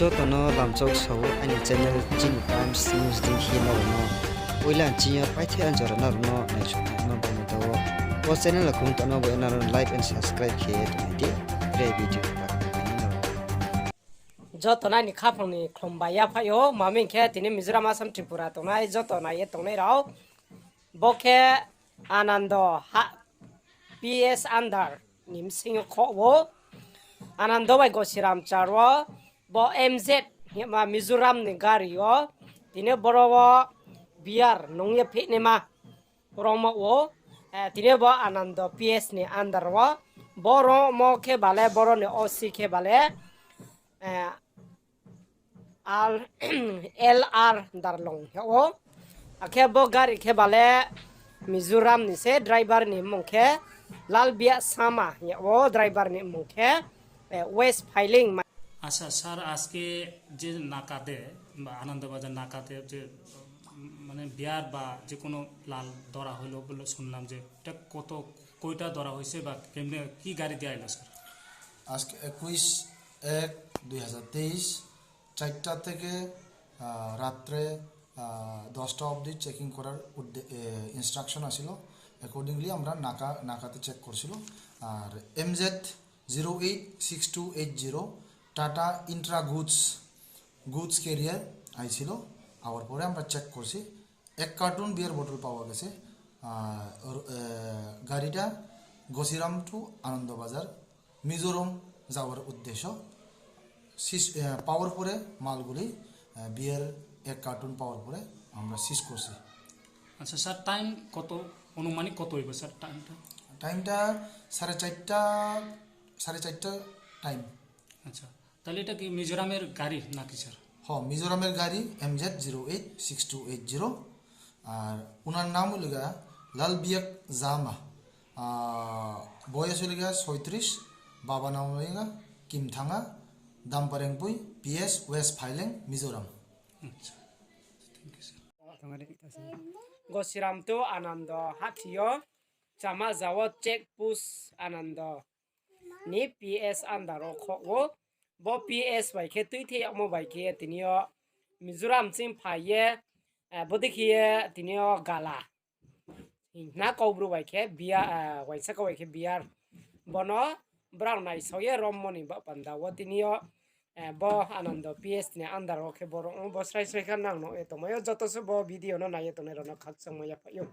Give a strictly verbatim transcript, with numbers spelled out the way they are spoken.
Joto no lamchok sao aini channel Chini Times News dei khe nrao no poila chini yo paithe anjora nrao no naisouhma bani tao. Bo channel no kung tongna bo nrao like and subscribe khe tongnai di. Tre video pa nrao. Joto no aini khaphang ni khlum bai yaphaih ou, maming khe tini Mizoram, Assam, Tripura tongnai joto nai ye tongnai rao. Bo khe Anando ha P S under ni bsing yo khoh ou. Anando bai Gosiram char wo, bo M Z hingma Mizoram ni gari wo, tini boro wo beer nung ye phihnaima rongmo ou, tini bo Anando P S ni under wo. Bo rongmo khe bale, boro ni O C khe bale, L R Darlong hing ou. Akhe bo gari khe bale Mizoram ni se, driver ni mmung khe Lalbia Sama hing ou, driver ni mmung khe West Phailing. আচ্ছা স্যার, আজকে যে নাকাতে বা আনন্দবাজার নাকাতে যে, উম, মানে বিয়ার বা যে কোনো লাল ধরা হইলো বলে শুনলাম, যে এটা কত, কয়টা ধরা হয়েছে বা কেমনে, কি গাড়ি দিয়ে আইলো স্যার? আজকে একুশ এক দুই হাজার তেইশ, চারটা থেকে, আহ, রাত্রে, আহ, দশটা অবধি চেকিং করার উদ্দে-, এ, ইনস্ট্রাকশন আছিল। অ্যাকর্ডিংলি আমরা নাকা, নাকাতে চেক করছিল। আর MZ zero eight six two eight zero Tata intra goods, goods carrier আইছিল। আওয়ার পরে আমরা চেক করছি, এক কার্টুন বিয়ার বোতল পাওয়া গেছে। আহ, ওর, আহ, গাড়িটা গছিরাম টু আনন্দবাজার, মিজোরাম যাওয়ার উদ্দেশ্য। সিজ, আহ, পাওয়ার পরে মালগুলি, আহ, বিয়ার এক কার্টুন পাওয়ার পরে আমরা সিজ করছি। আচ্ছা স্যার, টাইম কত, আনুমানিক কত হইব স্যার টাইমটা? টাইমটা সাড়ে চারটা, সাড়ে চারটা টাইম। আচ্ছা, তাহলে এটা কি মিজোরামের গাড়ি নাকি স্যার? হ, মিজোরামের গাড়ি MZ zero eight six two eight zero. আর ওনার নাম হইল গা লালবিয়াক জামা। আহ, বয়স হইল গা ছয়ত্রিশ, বাবা নাম হইল গা কিমথাঙ্গা, দাম্পারেংপুই, পিএস, ওয়েস্ট ফাইলেং, মিজোরাম। আচ্ছা, thank you, sir. Gosiram to Anando hathi yo, Chamaja wo check post Anando ni P S under wo khoh ou. Bo P S bai khe tuithe yagmo bai khe tini yo Mizoram ching phai ye, eh, bodei khe ye tini yo gala. Hing na Kaubru bai khe bia, eh, uaingsa kau bai khe beer. Bono brao naisao ye rommo ni ba panda wo tini yo, eh, bo Anando P S ni under wo khe borok ong, bo srai srai khe nang nuh ye tongmai ou. Joto se bo video no nai ye tongnai rao no khakchangmai yaphaih ou.